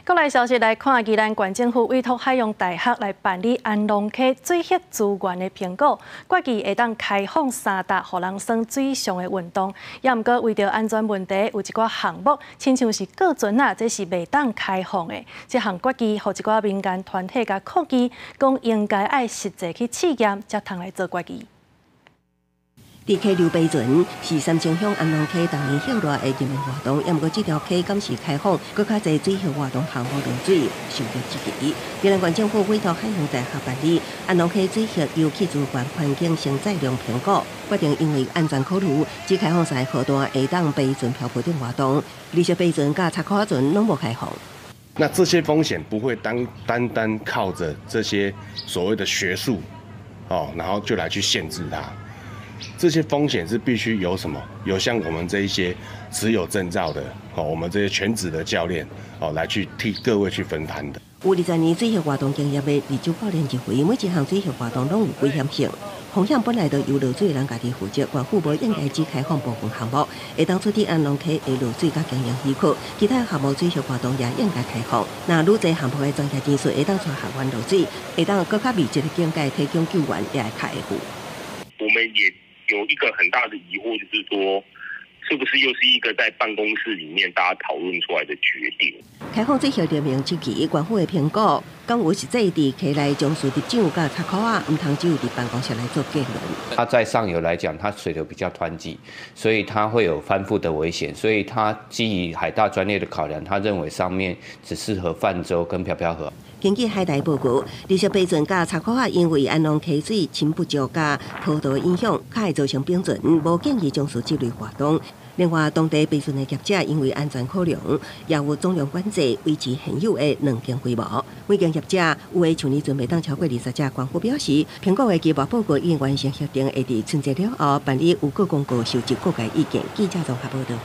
國內消息來看，宜蘭縣政府委託海洋大學來辦理安龍溪水域資源的評估，決議會當開放三搭予人耍水上的運動。也毋過為著安全問題，有一寡項目，親像是過船仔，這是袂當開放的。這項決議，予一寡民間團體共抗議，講應該愛實際去試驗，才通來做決議。佇溪流爬船是三星鄉安龍溪逐年熱鬧的人民活動，也毋過這條溪敢是開放，閣較濟水域活動項目落水受到質疑。宜蘭縣政府委託海洋大學辦理安龍溪水域遊憩資源環境承載量評估，決定因為安全考慮，只開放三個河段會當爬船漂浮等活動，綠色爬船佮插箍仔船攏無開放。那這些風險不會單單單靠着這些所謂的學術，哦，然後就來去限制它。這些風險是必須有什麼？有像我們這一些持有證照的，哦，我們這些全職的教練，哦，來去替各位去分擔的。有20年水域活動經驗的李周教練認為，每一項水域活動攏有危險性，風險本來就由落水人家己負責，縣府無應該只開放部分項目，會當處理安龍溪的落水佮經營許可，其他項目水域活動也應該開放。若愈濟項目的專業人士會當帶學員落水，會當閣較密集的警戒提供救援，也會較會赴。我們也有一個很大的疑惑，就是說，是不是又是一個在辦公室裡面大家討論出來的決定？開放水域聯名質疑縣府的評估，敢有實際佇溪內將事執掌佮插箍仔，毋通只有佇辦公室來做結論。它在上游來講，它水流比較湍急，所以它會有翻覆的危險。所以它基於海大專業的考量，他認為上面只適合泛舟跟漂漂河。根據海大報告，綠色爬船佮插箍仔因為安龍溪水深不足佮波濤影響，較會造成冰船，無建議從事這類活動。另外，當地爬船的業者因為安全考量，也有總量管制，維持現有的兩間規模。每間業者有的像年陣袂當超過20隻。縣府表示，評估的計劃報告已經完成核定，會佇春節了後辦理預告公告，收集各界意見。記者綜合報道。